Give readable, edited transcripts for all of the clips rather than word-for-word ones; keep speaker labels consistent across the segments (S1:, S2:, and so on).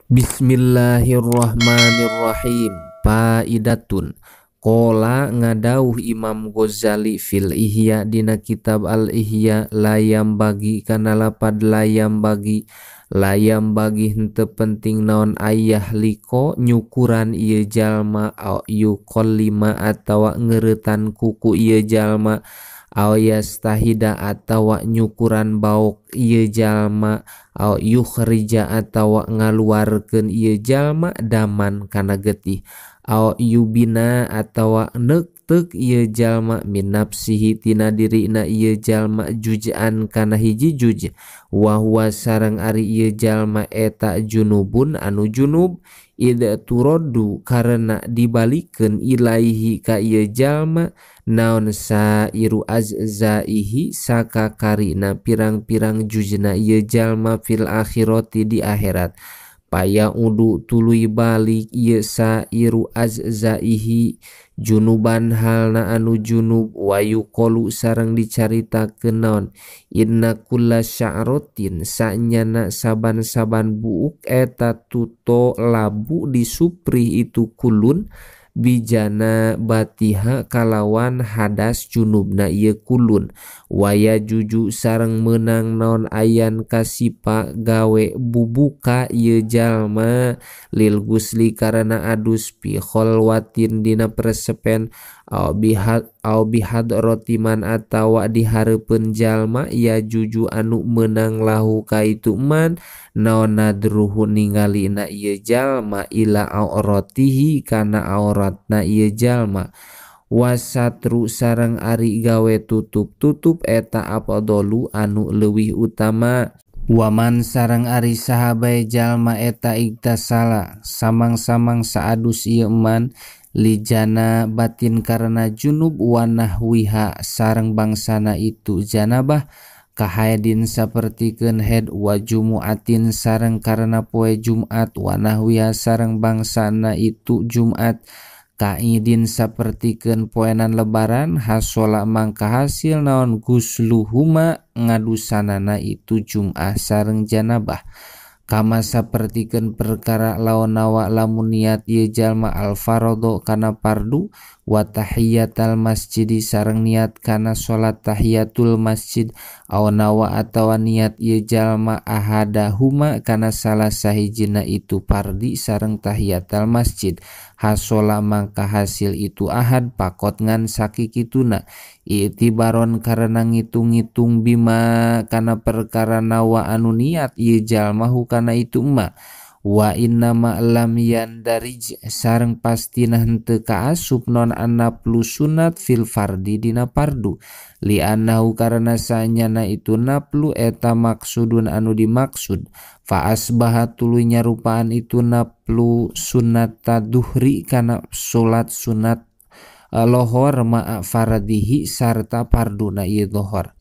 S1: Bismillahirrahmanirrahim. Faidatun. Qala ngadauh Imam Ghazali fil Ihya dina kitab Al Ihya layam bagi kana lapad layam bagi henteu penting naon ayah liko nyukuran ieu jalma au yuqallima atawa ngeuretan kuku ieu jalma au yastahida atawa nyukuran baok ieu jalma au yukhrija atawa ngaluarkeun ieu jalma daman kana getih au yubina atawa neukteuk ieu jalma min nafsihi tina dirina ieu jalma juj'an kana hiji juj wa huwa sareng ari ieu jalma eta junubun anu junub id turoddu karena dibalikeun ilaihi ka ieu jalma naon sairu azaihi sakakarina pirang-pirang jujna ieu jalma fil akhirati di akhirat paya udu tuluy balik ieu sairu azaihi junuban halna anu junub wayuqalu sareng dicaritakeun naon inna kulla sya'ratin sanyana saban-saban buuk eta tuto labu disupri itu kulun bijana batiha kalawan hadas junubna ieu kulun waya juju sareng meunang naon ayan kasipa gawe bubuka ieu jalma lil gusli karena adus pi kholwatin dina persepen au bihadratiman atawa dihareupeun jalma ya juju anu meunang lahu ka itu man naon nadruhu ningalina ieu jalma ila auratihi kana auratna ieu jalma wasatru sareng ari gawe tutup-tutup eta afdalu anu leuwih utama waman sareng ari sahabae jalma eta iktasala samang-samang saadus ieu man lijana batin karena junub wanahwiha sareng bangsana itu janabah kahaidin sapertikeun head wa jumuatin sareng karena poe Jumat wanahwiha sareng bangsana itu Jumat kaidin sapertikeun poenan lebaran hasola mangka hasil naon gusluhuma ngadusanana itu Jum'ah sareng janabah kama sapertikeun perkara lawan nawa lamun niat ieu jalma al faradho kana fardu wa tahiyatal masjidi sareng niat kana salat tahiyatul masjid aw nawa atawa niat ieu jalma ahadahuma kana salah sahijina itu fardi sareng tahiyatal masjid hasola mangka hasil itu ahad pakot ngan sakikituna i'tibaron karena ngitung-ngitung bima kana perkara nawa anu niat ieu jalma kana itu ma wa inna ma lam yandarij sareng pastina henteu kaasup non anaplu sunat fil fardi dina fardu li annahu karena sanyana itu naplu eta maksudun anu dimaksud fa asbaha tuluy nyarupaan itu naplu sunat taduhri kana salat sunat lohor ma'a fardihi sarta farduna ieu lohor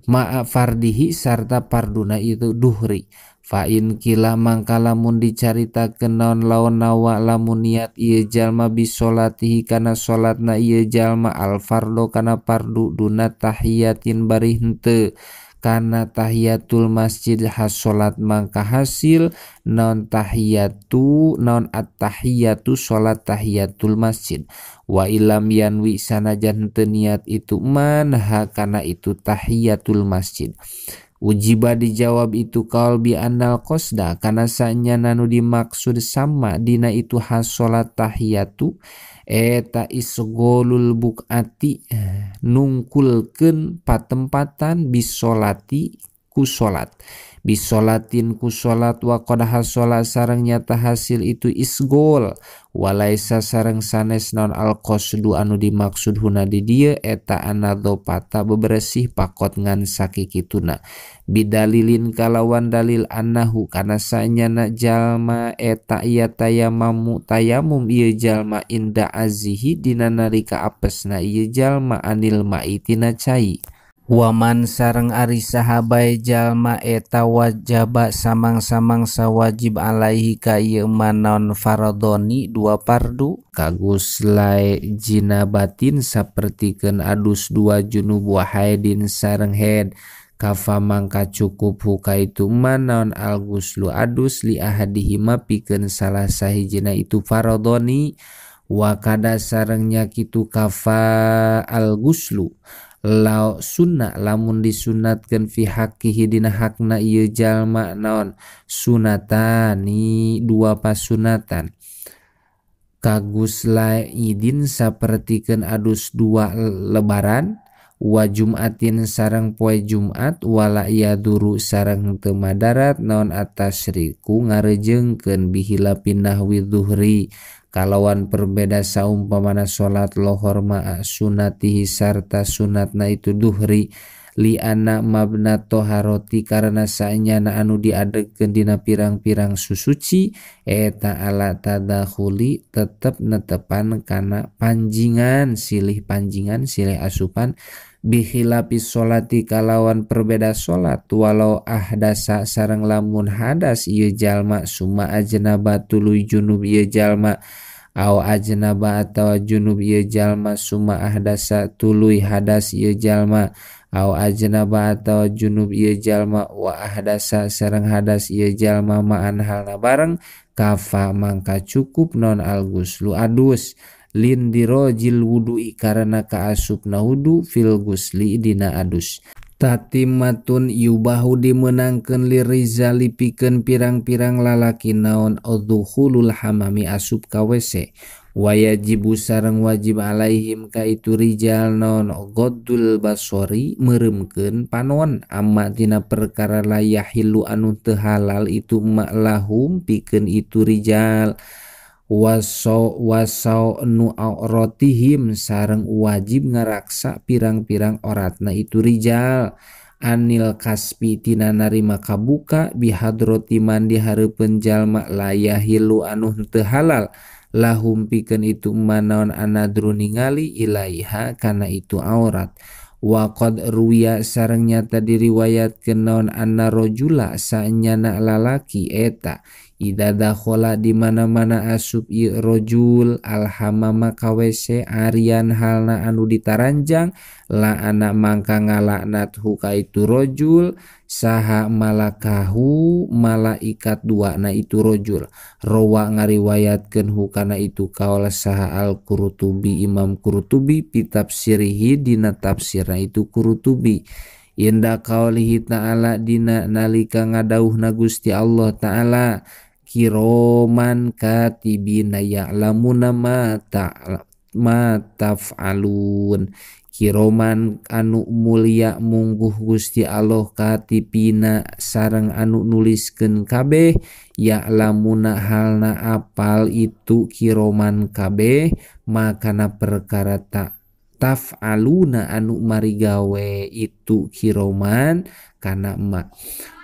S1: ma'a fardihi sarta farduna itu duhri fa in kila mangka lamun dicaritakeun naon lawan nawa lamun niat ieu jalma bisolatihi kana salatna ieu jalma al fardu kana fardu duna tahiyatin bari henteu kana tahiyatul masjid hasolat mangka hasil naon tahiyatu naon at-tahiyatu salat tahiyatul masjid wa ilam yanwi sanajan henteu niat itu man ha kana itu tahiyatul masjid ujiba dijawab itu kaul bi annal qasda kana sanyana nu dimaksud sama dina itu hasolat tahiyatu eta isgolul bukati nungkulkeun patempatan bisolati ku salat bisolatin ku salat wa qad hasola sareng nyata hasil itu isgol walaisa sareng sanes naon al qasdu anu dimaksud huna di dieu eta anadzofata beberesih pakot ngan sakikituna bidalilin kalawan dalil annahu kana sanyana jalma eta ieu tayamamu tayamum ieu jalma inda azihi dina nalika apesna ieu jalma anil mai tina cai waman sareng ari sahabae jalma eta wajaba samang-samang sawajib alaihi ka ieu naon faradoni dua fardu kaguslae jinabatin sapertikeun adus dua junub wa haidin sareng haid Kafa mangka cukup huka itu man naon al guslu adus li ahadihima pikeun salah sahijina itu faradoni wa kada sarengnya kitu kafa al guslu lao sunnah lamun disunatkeun fi haqqihi dina hakna ieu jalma naon sunatani dua pasunatan kagusla idin sapertikeun adus dua lebaran wa jumatin sareng poe Jumat wala yaduru sareng teu madarat naon atasriku ngarejeungkeun bihila pinahwi zuhri kalawan perbeda saumpamana salat lohor ma'a sunatihi sarta sunatna itu duhri li anna mabna toharoti karena saenyana anu diadegkeun dina pirang-pirang susuci eta ala tadakhuli tetep netepan kana panjingan silih asupan bikhilafi sholati kalawan perbeda salat walau ahdasa sareng lamun hadas ieu jalma summa ajnaba tuluy junub ieu jalma aw ajnaba atawa junub ieu jalma summa ahdasa tuluy hadas ieu jalma aw ajnaba atawa junub ieu jalma wa ahdasa sareng hadas ieu jalma ma'an halna bareng kafa mangka cukup non al guslu adus lindirojil wudu'i karena kaasupna wudu fil gusli dina adus. Tatimatun yubahu dimenangkeun lirizali pikeun pirang-pirang lalaki naon udkhulul hamami asup ka WC wajibu sareng wajib alaihim ka itu rijal naon ghaddul basori meureumkeun panon amma tina perkara la yahilu anu teu halal itu ma'lahum pikeun itu rijal waso waso nu aurotihim sareng wajib ngaraksa pirang-pirang oratna itu rijal anil kasbi tina narima kabuka bihadroti man di hareupeun jalma layahilu anu henteu halal lahum pikeun itu manaon anadru ningali ilaiha kana itu aurat. Wa qad ruwiya sareng nyata diriwayatkeun naon anna rajula saenyana lalaki eta ida dakhala di mana-mana asup ieu rajul alhamama ka WC arian halna anu ditaranjang la ana mangka ngalaknat hu ka itu rajul saha malakahu malaikat dua na itu rajul rawa ngariwayatkeun hu kana itu kaul saha al Qurtubi Imam Qurtubi fi tafsirihi dina tafsirna itu Qurtubi inda qaulihi ta'ala dina nalika ngadauhna Gusti Allah ta'ala kiroman katibina ya'lamuna ma taf'alun kiroman anu mulia mungguh Gusti Allah katibina sareng anu nuliskeun kabeh ya'lamuna halna apal itu kiroman kabeh makana perkara tak taf'aluna anu marigawe itu kiroman kana ma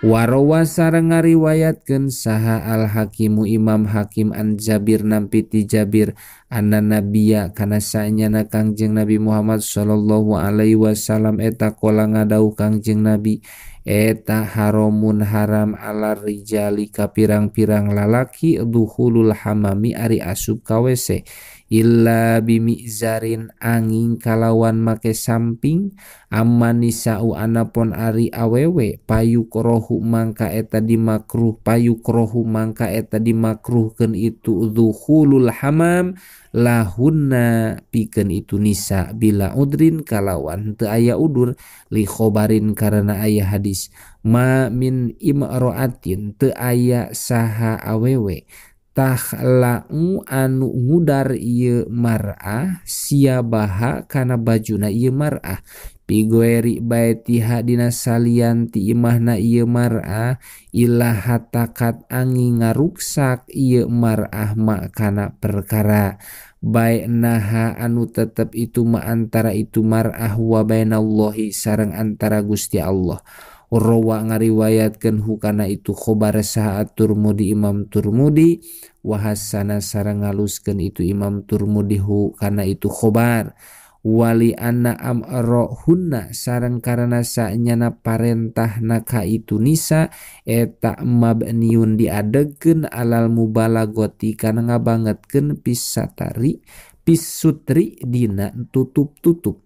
S1: warawa sareng ngariwayatkeun saha al hakimu Imam Hakim an Jabir nampi ti Jabir anna nabiyya kana saenyana Kangjeng Nabi Muhammad sallallahu alaihi wasallam eta kola ngadauh Kangjeng Nabi eta haramun haram ala rijali ka pirang-pirang lalaki dukhulul hamami ari asup ka WC illa bimizarin angin kalawan make samping amman nisa'u anapon ari awewe payukrohu mangka eta dimakruh payukrohu mangka eta dimakruhkeun itu dukhulul hamam lahunna pikeun itu nisa bila udrin kalawan teu aya udur li khobarin karena aya hadis ma min imra'atin teu aya saha awewe tahla'u anu ngudar ieu mar'ah siabaha kana bajuna ieu mar'ah pigoeri baetiha dina salian ti imahna ieu mar'ah ila hatakat angi ngaruksak ieu mar'ah ma kana perkara bae naha anu tetep itu ma antara itu mar'ah wa bainallahi sareng antara Gusti Allah. Rawa ngariwayatkeun hukana itu khobar saha Turmudi Imam Turmudi wa hasana sareng ngaluskeun itu Imam Turmudi hu kana itu khobar wali anna amrohunna sareng karena saenyana parentahna ka itu nisa eta mabniun diadegkeun alal mubalagoti kana ngabangetkeun pisatari pisutri dina tutup-tutup.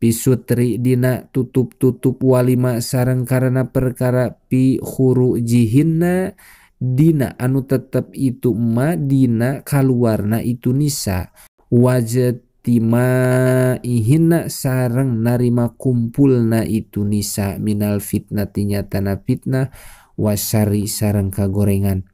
S1: Pisutri dina tutup-tutup walima sareng karena perkara pi khurujihinna dina anu tetep itu ma dina kaluarna itu nisa wajatima ihinna sareng narima kumpulna itu nisa minal fitnati nyatana fitnah wasari sareng kagorengan.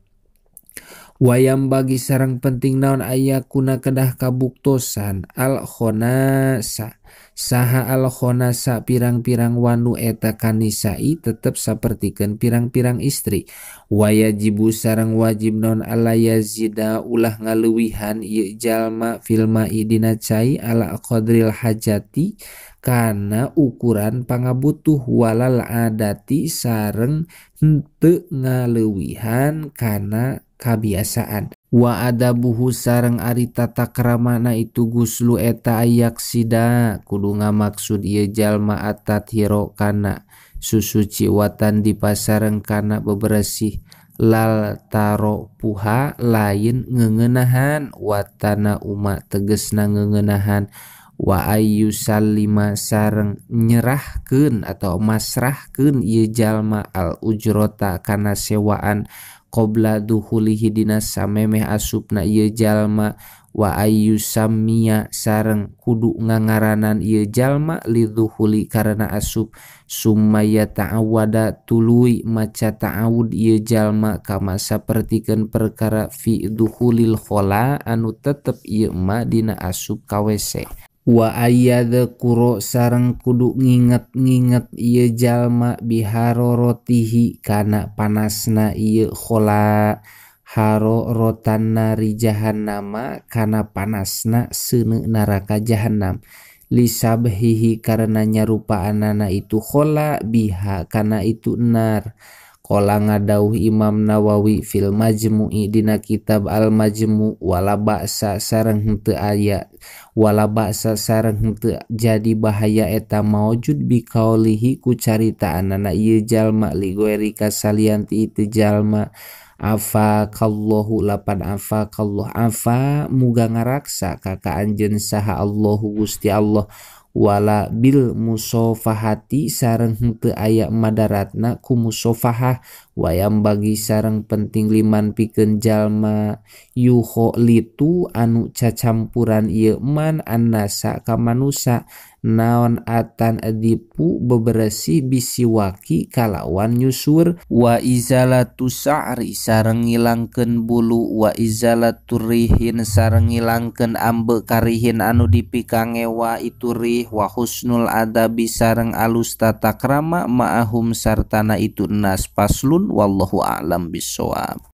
S1: Wayam bagi sareng penting naon aya kuna kedah kabuktosan al khonasa saha al khonasa pirang-pirang wanu eta kanisai tetep sapertikeun pirang-pirang istri. Wayajibu sareng wajib naon ala yazida ulah ngaleuwihan ieu jalma fil ma'i dina cai ala qadril hajati kana ukuran pangabutuh walal adati sareng henteu ngaleuwihan kana kabiasaan. Wa adabuhu sareng ari tata kramana itu guslu eta ayak sida kudu ngamaksud ieu jalma atathiro kana susuci watan dipasareng kana beberesih lal taro puha lain ngeungenahan watana uma tegesna ngeungenahan wa ayu salima sareng nyerahkeun atau masrahkeun ieu jalma al ujrota kana sewaan qabla duhulihi dina samemeh asupna ieu jalma wa ayu samia sareng kudu ngangaranan ieu jalma lidhuhuli karena asup sumaya ta'awada tuluy maca ta'awud ieu jalma kama sapertikeun perkara fi duhulil khola anu tetep ieu ma dina asup ka WC. Wa ayyadhkuru sareng kudu nginget-nginget ieu jalma biharorotihi kana panasna ieu khola harorotan nari jahannama kana panasna seuneu neraka jahannam lisabhihi karena nyarupaanana itu khola biha kana itu nar. Qala ngadauh Imam Nawawi fil Majmu'i dina kitab Al Majmu' wala ba'sa sareng henteu aya wala ba'sa sareng henteu jadi bahaya eta maujud biqaulihi ku caritaanana ieu jalma li ghairi kasalianti itu jalma afakallahu lapan afakallah afa muga ngaraksa ka ka anjeun saha Allahu Gusti Allah wala bil musofahati sareng henteu aya madaratna ku musofahah wayam bagi sareng penting liman pikeun jalma yuho litu anu cacampuran ieu man annasa ka manusa naon atan dipu beberesih bisiwaki kalawan nyusur wa izalatu sa'ri sareng ngilangkeun bulu wa izalatu rihin sareng ngilangkeun ambe karihin anu dipikangewa itu rih wa husnul adabi sareng alus tata krama ma'ahum sartana itu nas. Paslun wallahu a'lam bissawab.